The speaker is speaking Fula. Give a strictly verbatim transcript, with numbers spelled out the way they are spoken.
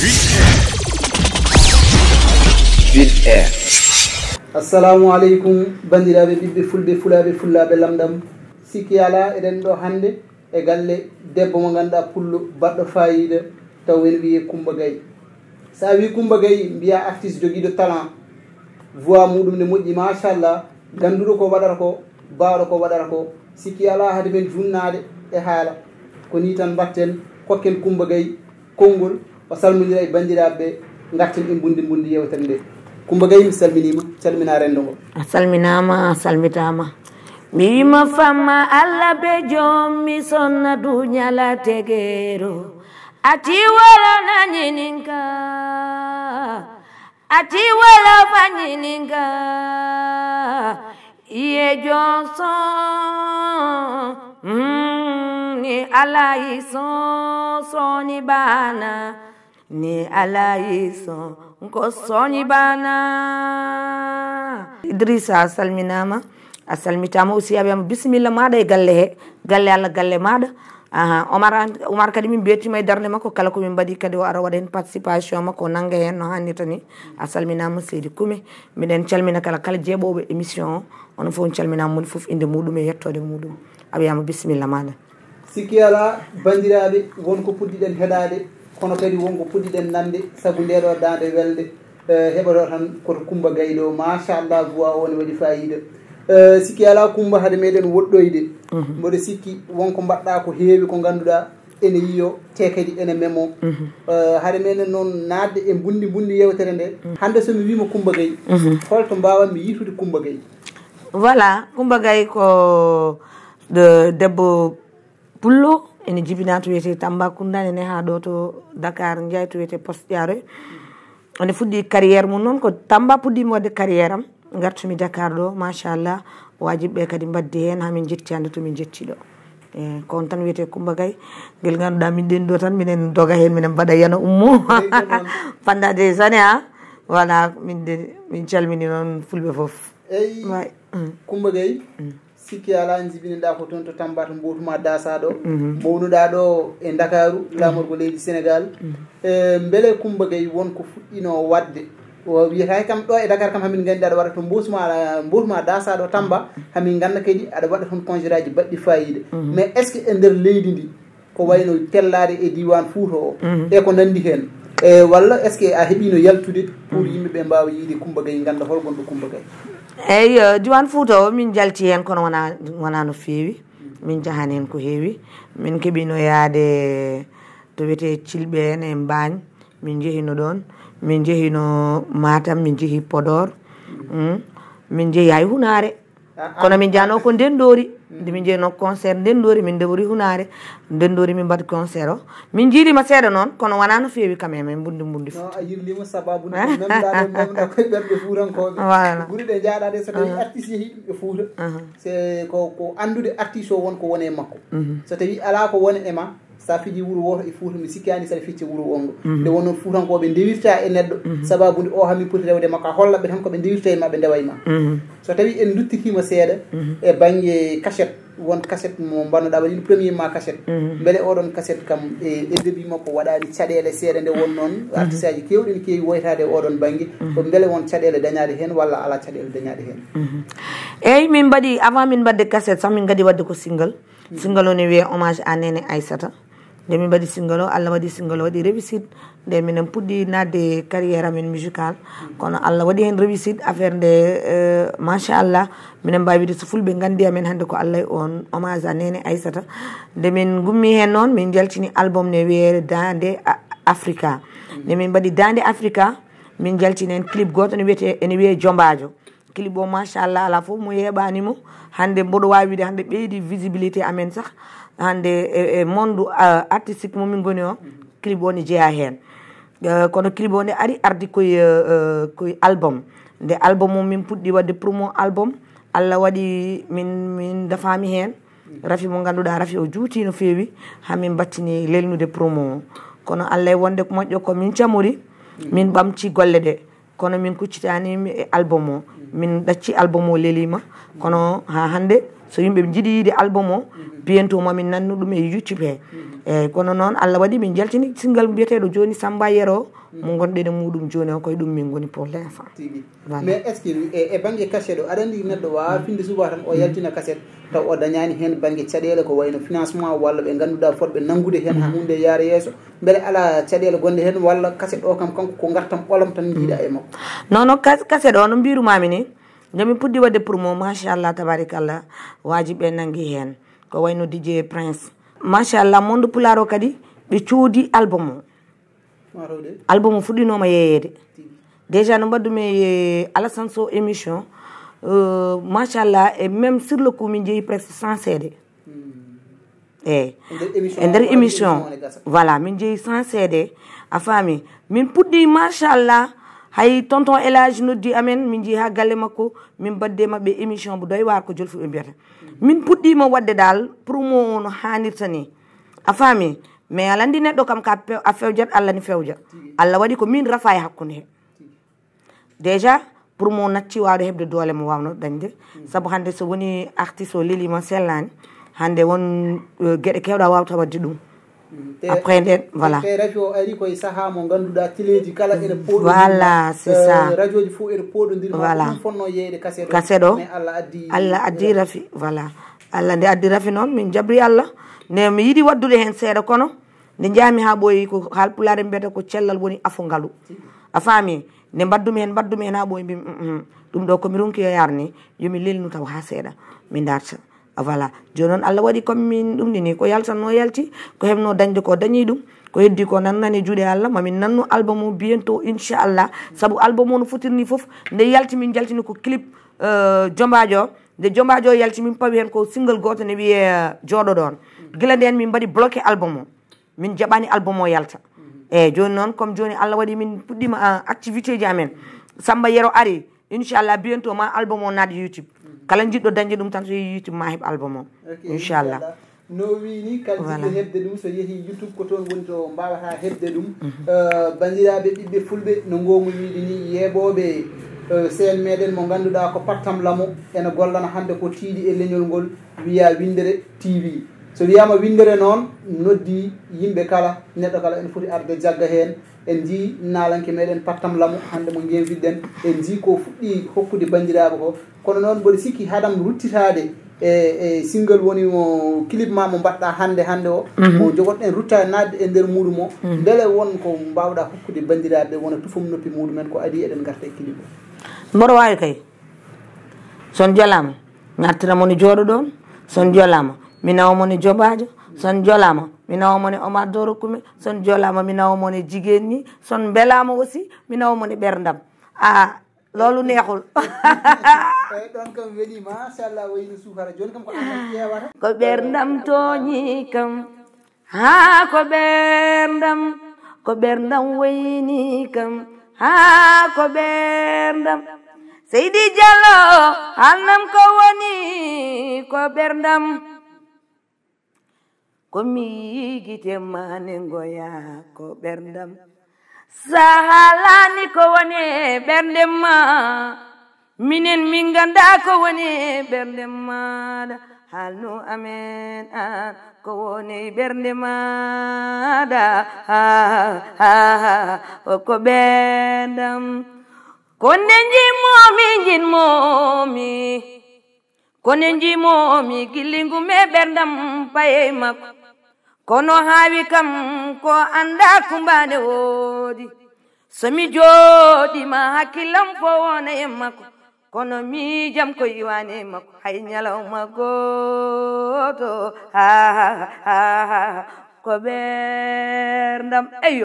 Vide Air. Assalamu aleykum, banndiraaɓe ɓiɓɓe fulɓe, fulaaɓe, fullaaɓe lamɗam. Sikki alaa, eɗen ɗo hannde e galle debbo mo ngannduɗaa pullo, baɗɗo faayiida, taw ene wiyee Coumba Gaye. So a wii Coumba Gaye, mbiyaa artiste jogiiɗo talent, voix muɗum ne moƴƴi, machallah, gannduɗo ko waɗata ko, baawɗo ko waɗata ko. Sikki alaa, hade men junnaade e haala, ko nii tan mbaɗten, kokken Coumba Gaye konngol, o salmondira e banndiraaɓe ɓe, ngarten e mbundi mbundi yeewtere nde. Coumba Gaye, mi salminiima, calminaa renndo ngo. A salminaama, a salmitaama. Mi wiima famma Alla be jom, mi sonna duña la tegero. Ati wala na ñininka. Ati wala fa ñininka. Iye jom son. Mm, ni Alla yi son, soni bana. Ni Alla yi son, ko soni bana. Idrissa, a salminaama, a salmitaama aussi, a wiyaama bisimilla maaɗa e galle he, galle Alla, galle maaɗa. Aha, Omar, an-, Omar kadi min mbiyetiima e darnde makko, kala ko min mbaɗi kadi o ara waɗa heen participation makko, o nannga heen no haannirta ni. A salminaama seydi Kumi, miɗen calmina kala, kala jeeɓooɓe émission o, onon fof on calminaama, moni fof innde muɗum e yettoode muɗum. A wiyaama bisimilla maaɗa. Sikki alaa, banndiraaɓe, won ko puɗɗiɗen heɗaade, kono kadi won ko puɗɗiɗen nande, sabu ndee ɗoo daande welde, eh, heɓotoo tan koto Coumba Gaye ɗo. Machallah, voix o ne waɗi faayiida. Eh, sikki alaa, Coumba, hade meɗen woɗɗoyde, mboɗo sikki won ko mbaɗɗaa ko heewi ko ngannduɗaa ene yiyo, te kadi ene memo. Eh, hade meɗen noon naatde e mbundi mbundi yeewtere nde. Hannde so mi wiima Coumba Gaye, holto mbaawanmi yiytude Coumba Gaye? Voilà, Coumba Gaye ko de-, debbo pullo, ene jibinaa to wiyetee Tambacounda, ene nehaa ɗo to Dakar, Ndiaye, to wiyetee Poste Thiaroye. Ene fuɗɗi carrière mum noon, ko Tamba puɗɗiimi waɗde carrière am, ngartumi Dakar ɗo, machallah, waajibɓe kadi mbaddi heen, haa min njetti hannde to min njetti ɗo. E, ko on tan wiyetee Coumba Gaye, ngel ngannduɗaa min ɗen ɗo tan, minen doga heen, minen mbaɗa yana ummo. Pendant des années, ha? Voilà, min de, min calmini noon fulɓe fof. Eyi, Coumba Gaye, sikki alaa, njibinoɗaa ko toon to Tamba, to mbowtu maa daasaa ɗo. Mbownuɗaa ɗo e Ndakaaru, laamorgo leydi Senegaal. E, mbele Coumba Gaye won ko fuɗɗinoo waɗde? O wiyata kam ɗo e Dakar kam, hamin nganndi aɗa waɗa toon mbowtu maa, mbowtu maa daasaa ɗo Tamba, hamin ngannda kadi aɗa waɗa toon concert aji baɗɗi faayiida. Mais est-ce que e nder leydi ndi, ko wayno tellaade e diiwaan Fuuta o, e ko nanndi heen? E, walla est-ce que a heɓiino yaltude pour yimɓe ɓe mbaawa yiide Coumba Gaye, ngannda hol gonɗo Coumba Gaye? Eyi, eh, diiwaan Fuuta o, min njalti heen, kono wonaa, wonaa no feewi. Min njahaani heen ko heewi. Min keɓiino yahde to wiyetee Cilɓe en e Mbaañ. Min njehiino ɗoon. Min njehiino Matam, min njehi Podor. Mm. Min njehi hay Hunaare. Kono min njahnoo ko Ndenndoori. Nde min njehinoo concert Ndenndoori, min ndewri Hunaare. Ndenndoori min mbaɗi concert o. Min njiiliima seeɗa noon, kono wonaa no feewi quand même, en mbundi mbundi. Non, a yirliima sababu nde ko memɗaa ɗo, memɗaa koye ɓerɗe Fuutankooɓe. Voilà. Gure ɗe njaaɗaa ɗe, so tawii artiste yehii ɗum e Fuuta, c'est ko, ko anndude artiste o won ko woni e makko. So tawii alaa ko woni e ma, so a fiji wuro wooto e Fuuta, mi sikkaani saɗa fecce wuro wonngo. Nde wonnoo Fuutankooɓe ndewirta e neɗɗo, sababu nde o haa min poti rewde makko, a holla ɓe tan ko ɓe ndewirta e ma, ɓe ndewa e ma. So tawii en nduttitiima seeɗa e bannge cassette, won cassette mo mbannoɗaa waɗi premier ma cassette. Mbele oɗon cassette kam e, e début makko waɗaani caɗeele seeɗa nde won noon? Artiste aji keewɗi ne keewi woytaade e oɗon bannge. Ko mbele won caɗeele dañaaɗe heen walla alaa caɗeele dañaaɗe heen? Eyi, min mbaɗi, avant min mbaɗde cassette sax, min ngaddi waɗde ko single. Single o ne wiyee Hommage à Néné Aïssata. Nde min mbaɗi single o, Allah waɗi single o waɗi réussite. Nde minen puɗɗi naatde carrière amen musical. Kono Allah waɗi heen réussite, affaire nde, eh, machallah. Minen mbaawi wiide so fulɓe nganndi amen hannde ko Allah e on, Hommage à Néné Aïssata. Nde min ngummi heen noon, min njaltini album ne wiyee Daande A-, Africa. Nde min mbaɗi Daande Africa, min njaltini heen clip gooto ne wiyetee, ene wiyee Jombaajo. Clip o, machallah, alaa fof mo yeeɓaani mo. Hannde mboɗo waawi wiide hannde ɓeydi visibilité amen sah. Hannde e, e monde, ah, artistique mo min ngoni o, clip o ne jeyaa heen. Eh, kono clip o nde ari, ardi koye, eh, eh, koye album. Nde album o min puɗɗi waɗde promo album, Allah waɗi min, min dafaami heen. Rafi mo ngannduɗaa, Rafi o juuti no feewi, haa min mbattini lelnude promo o. Kono Allah e wonde ko moƴƴo ko min camori, min ɓamti golle ɗe. Kono min kuccitaani mi e album o. Min ɗacci album o leliima. Kono haa hannde So yimɓe njiɗi yiide album o, bientôt mamin nannu ɗum e YouTube he. Eyyi, kono noon Allah waɗi min jaltini single mbiyeteeɗo jooni Samba Yero, mo ngonɗen e muɗum jooni o, koye ɗum min ngoni pour l'instant. Tigi. Voilà. Mais est-ce que e, e banggue cassette o, aɗa andi neɗɗo wawa finde suba tan o yaltina cassette taw o dañani hen banggue caɗele ko wayno financement walla ɓe ganduɗa fotɓe nanngude hen ha hunde yaara yeeso, beele ala caɗele gonɗe hen walla cassette o kam kanko ko gartam ɓolam tan jiiɗa e makko? Non, non, kas-, cassette o no mbirumami ni, nde min puɗɗi wadde promo, machallah, tabarikallah, waji ɓe nangui hen, ko wayno D J Prince, machallah, monde pulaar o kadi ɓe coodi album o. Album o fuɗɗinoma yeeyeede. Déjà no mbaɗdumi e Alassane Sow émission, euh, machallah, e même sur le coup min jeeyi presque cent C D. Eyyi. E nder émission e nder o, émission, émission o ne gasa. Voilà, min jeeyi cent C D. A faami? Min puɗɗi, machallah, hay tonton Elage noddi amen, min jeeyi ha galle makko, min mbaɗde maɓɓe émission bu doy waar ko jolfuɓe mbiyata. Min puɗɗima wadde dal promo o no hannirta ni. A faami? Mais aɗa andi neɗɗo kam ka pe-, a fewjat, Allah ni fewja. Allah waɗi ko min rafa e hakkunde he. Déjà, pour mo natti wawde heɓde doole mo wawno dañde. Sabu hande so woni artiste o lelima sellani, hande won, euh, gueɗe kewɗa wawta wadde ɗum. Après nden, voilà. Te rafi o ari koye saaha mo ganduɗa teleji kala ene poɗo. Voilà, c'est ça. Radioji fof ene poɗodirma. Voilà. Ɗum fonno yeeyde cassette o. Cassette o. Mais Allah addi, Allah addi rafi, voilà. Allah nde addi rafi noon, min jabri Allah. Nde mi yiɗi waddude hen seeɗa, kono nde jaami ha ɓooyi, ko haalpulaar en mbiyata ko cellal woni afo ngalu. A faami? Nde mbaddumi hen, mbaddumi hen ha ɓooyi, mbimi, "Mm, mm, ɗum ɗo komi ronki yo yar ni, yomi lelnu taw ha seeɗa, mi darta." Voilà. Joni noon Allah waɗi comme min ɗum ni, ko yaltanno yalti, ko heɓno dañde ko dañi ɗum, ko heddi ko nan nani juuɗe Allah, mamin nannu album o bientôt, inchallah. Sabu album o no fotirni foof, nde yalti min jaltini ko clip, euh, Jombajo. Nde Jombajo yalti min pawi hen ko single goto ne wiye, euh, Jooɗo Ɗon. Gila nden min mbaɗi bloqué album o. Min jaɓani album o yalta. Eyyi, joni noon, comme joni Allah waɗi min puɗɗima, ah, activité ji amen. Samba Yero ari, inchallah, bientôt ma album o naat YouTube. Kala jiɗɗo dañde ɗum tan so yeehi YouTube ma heɓ album o. Ok, inchallah. Inchallah. No wini kala, voilà, jiɗɗo heɓde ɗum so yeehi YouTube ko toon woni to mbawata heɓde ɗum. Euh, bandiraɓe ɓiɓɓe fulɓe no ngoomu wiide ni, yeeɓoɓe, euh, seen meɗen mo ganduɗa ko Pattam Lamo ene gollana hande ko tiiɗi e leñol ngol wiya Windere T V. So wiyama Windere noon, noddi yimɓe kala, neɗɗo kala ene foti arde jagga heen. En njii naalanke meɗen Pattam Lamo hannde mo njeewtiɗen. En njii ko fuɗɗi hokkude banndiraaɓe ko. Kono noon mboɗo sikki haɗam ruttitaade e, e single woni mo clip ma mo mbaɗɗa hannde, hannde o. Mo jogoɗen rutta naatde e nder muuɗum o. Mbele won ko mbaawɗa hokkude banndiraaɓe wona tufum noppi muuɗumen ko adii eɗen ngarta e clip o? Mboɗo waawi kay. Son jolaama, mi artira mo ne Jooɗo Ɗon. Son jolaama, mi nawa mo ne Jobaajo. Son jolaama, mi nawa mo ne Omar Doro Kume. Son jolaama, mi nawa mo ne jigéen ñi. Son mbelaama aussi, mi nawa mo ne ɓerdam. Ah, loolu neexul. Eyi, ɗon kam weli, machallah, wayno suukara. Jooni kam ko an tan ƴeewata. Ko ɓerdam tooñi kam. Haa ko ɓerdam, ko ɓerdam wayni kam, haa ko ɓerdam. Seydi Jallo, haalnam ko woni ko ɓerdam. Ko mi yii gite ma ne ngoya ko ɓerdam. Sa haalaani ko woni e ɓernde ma, minen min nganndaa ko woni e ɓernde maaɗa. Haalnu amen aan ko woni e ɓernde maaɗa. Ha, ha, ha, ha. O ko ɓerdam. Ko nde njiɗ-moo-mi, njiɗ-moo-mi. Ko nde njiɗ-moo-mi gillingu me ɓerdam paye makko. Kono haawi kam ko annda kumbaande woodi. So mi jooɗii ma hakkillam fof wona e makko. Kono miijam ko iwaani e makko hay ñalawma gooto. Ha, ha, ha, ha, ha. Ko ɓerdam. Eyo.